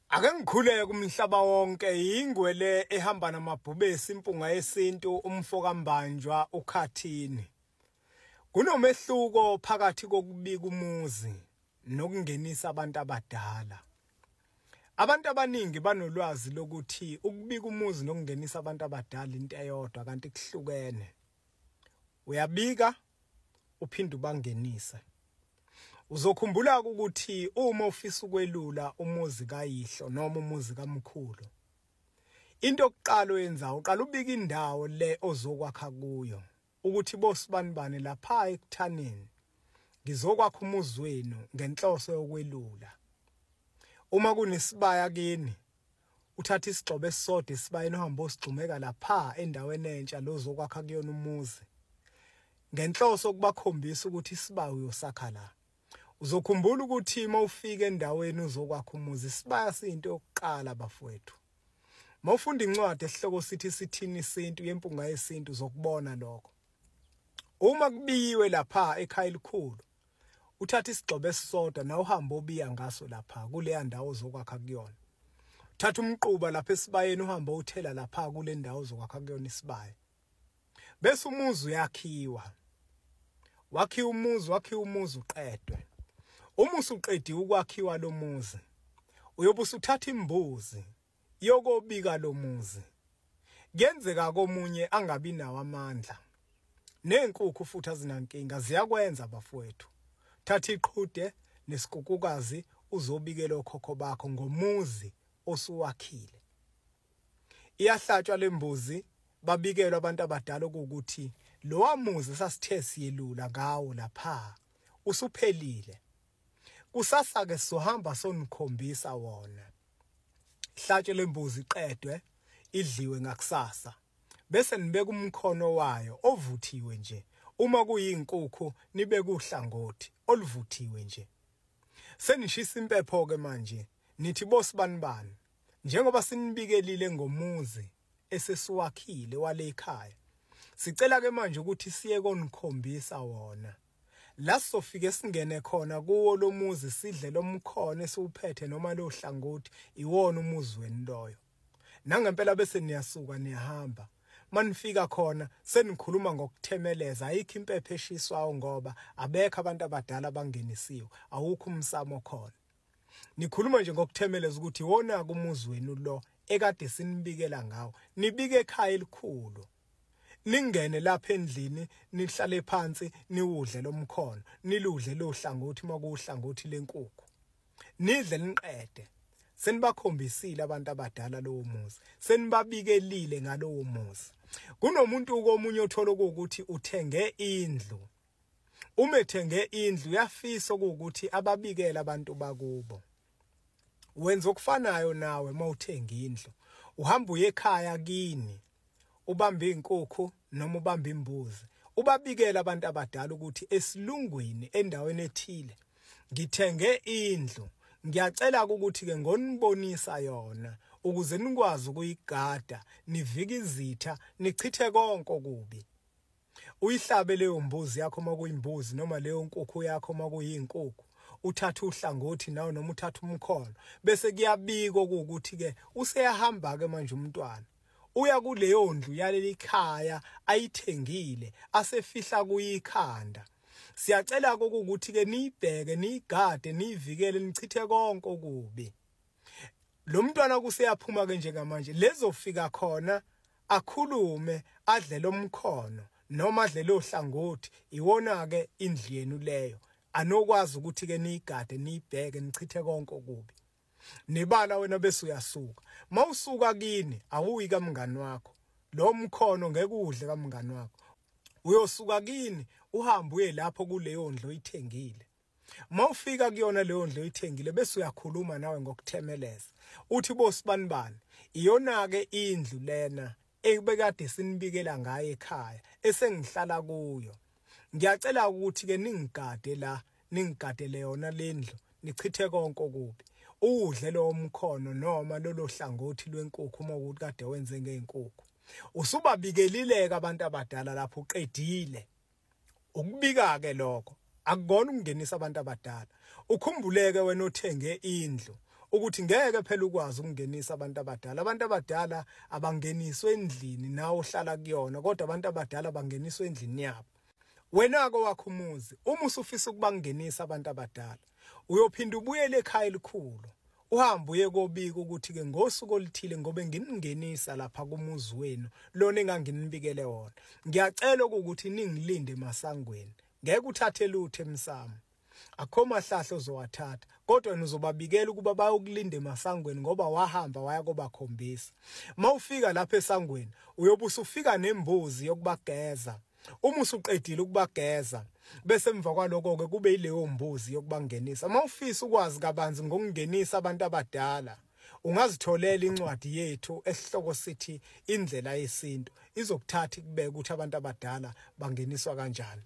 Ake ngikhuleke umhlaba wonke ingwe le ehamba namabhubesi impunga yesintu umfo kaMbanjwa uKhathini. Kunomehluko phakathi kokubika umuzi nokungenisa abantu abadala. Abantu abaningi banolwazi lokuthi ukubika umuzi nokungenisa abantu abadala into eyodwa kanti kuhlukene. Uyabika uphinde ubangenise. Uzokhumbula ukuthi uma ufisa ukwelula umuzi kayihlo noma umuzi kamkhulu, into yokuqala oyenzayo uqala ubika indawo le ozokwakha kuyo ukuthi bosibanibani lapha ekuthaneni ngizokwakha umuzi wenu ngenhloso yokwelula. Uma kunesibaya kini, uthatha isigxobo esisodwa esibayeni uhambe osigxumeka lapha endaweni entsha lozokwakha kuyona umuzi ngenhloso okubakhombisa ukuthi isibaya uyosakha la. Uzokhumbula ukuthi uma ufika endaweni uzokwakha umuzi, isibaya siyinto yokuqala bafowethu. Uma ufunda incwadi esihloko sithi sithini isintu yempunga yesintu uzokubona lokho. Uma kubiyiwe lapha ekhaya elikhulu, uthatha isigxobo esisodwa nawe uhambe obiya ngaso lapha kuleya ndawo ozokwakha kuyona. Uthatha umquba lapha esibayeni uhambe uthela lapha kule ndawo ozokwakha kuyona isibaya. Bese umuzi uyakhiwa. Wakhiwa umuzi, wakhiwa umuzi uqedwe. Uma usuqediwe ukwakhiwa lo muzi, uyobe usuthatha imbuzi yokobika lo muzi. Kuyenzeka komunye angabi nawo amandla. Nezinkukhu futhi azinankinga, ziyakwenza bafowethu. Thatha iqhude nesikukukazi uzobikela okhokho bakho ngomuzi osuwakhile. Iyahlatshwa lembuzi, babikelwa abantu abadala ukuthi lowa muzi sasithe siyelula ngawo lapha usuphelile. Kusasa ke sohamba sonikhombisa wona. Ihlatshwe lembuzi iqedwe, idliwe ngakusasa. Bese nibeka umkhono wayo ovuthiwe nje. Uma kuyinkukhu nibeke uhlangothi oluvuthiwe nje. Senishisa impepho ke manje, nithi bosibanibani njengoba sinibikelile ngomuzi esesiwakhile wale ekhaya, sicela ke manje ukuthi siye konikhombisa wona. La sofike singene khona kuwo lo muzi sidle lomkhono esiwuphethe noma lo hlangothi, iwona umuzi wenu loyo. Nangempela bese niyasuka niyahamba. Manifika khona senikhuluma ngokuthemeleza, ayikho impepho eshiswayo ngoba abekho abantu abadala abangenisiwe, awukho umsamo khona. Nikhuluma nje ngokuthemeleza ukuthi iwona umuzi wenu lo ekade sinibikela ngawo. Nibike ekhaya elikhulu, ningene lapha endlini, nihlale phansi, niwudle lomkhono, niludle lo hlangothi makuhlangothi lenkukhu, nidle niqede. Senibakhombisile abantu abadala lowo muzi, senibabikelile ngalowo muzi. Kunomuntu komunye othola ukuthi uthenge indlu. Uma ethenge indlu uyafisa ukuthi ababikele abantu bakubo. Wenza okufanayo nawe mawuthenga indlu, uhamba uye ekhaya kini, ubambe inkukhu noma ubambe imbuzi, ubabikele abantu abadala ukuthi esilungwini endaweni ethile ngithenge indlu, ngiyacela ukuthi ke ngonibonisa yona ukuze nikwazi ukuyigada, nivike izitha, nichithe konke okubi. Uyihlabe leyo mbuzi yakho makuyimbuzi noma leyo nkukhu yakho makuyinkukhu, uthatha uhlangothi nawe noma uthatha umkhono, bese kuyabikwa ukuthi ke useyahamba ke manje umntwana uya kuleyo ndlu yaleli khaya ayithengile asefihla kuyikhanda. Siyacela ukuthi ke niyibheke, niyigade, niyivikele, nichithe konke okubi. Lo mntwana kuseyaphuma ke njengamanje, lezofika khona akhulume adle lomkhono noma adle lo hlangothi, iwona ke indlu yenu leyo anokwazi ukuthi ke niyigade, niyibheke, nichithe konke okubi. Nibala wena bese uyasuka. Mawusuka kini awuyi kamngani wakho, lo mkhono ngeke udle kamngani wakho. Uyosuka kini uhambe uye lapho kuleyo ndlu oyithengile. Mawufika kuyona leyo ndlu oyithengile bese uyakhuluma nawe ngokuthemeleza, uthi bosibanibani iyona ke indlu lena ekubekade sinibikela ngayo ekhaya esengihlala kuyo. Ngiyacela ukuthi ke ningigade la, ningigadele yona lendlu, nichithe konke okubi. Udle lo mkhono noma lolo hlangothi lwenkukhu uma ukuthi kade wenze ngeenkukhu. Usubabikelile ke abantu abadala lapho uqedile ukubika ke lokho. Akukona ukungenisa abantu abadala. Ukhumbuleke wena othenge indlu Ukuthi ngeke phela ukwazi ukungenisa abantu abadala. Abantu abadala abangeniswe endlini nawe ohlala kuyona, kodwa abantu abadala bangeniswe endlini yabo. Wena-ke wakho umuzi, uma usufisa ukubangenisa abantu abadala, uyophinda ubuyele ekhaya elikhulu, uhambe uye kobika ukuthi-ke ngosuku oluthile ngobe nginingenisa lapha kumuzi wenu lona enganginibikele wona, ngiyacela ukuthi ningilinde emasangweni. Ngeke uthathe lutho emsamo, akho mahlahla ozowathatha, kodwa wena uzobabikela ukuba bayokulinda emasangweni ngoba wahamba waya kobakhombisa. Mawufika lapha esangweni uyobe usufika nembuzi yokubageza. Uma usuqedile ukubageza, bese emva kwaloko ke kube yileyo mbuzi yokubangenisa. Mawufisa ukwazi kabanzi ngokungenisa abantu abadala, ungazitholela incwadi yethu esihloko sithi Indlela Yesintu. Izokuthatha ikubeke ukuthi abantu abadala bangeniswa kanjani.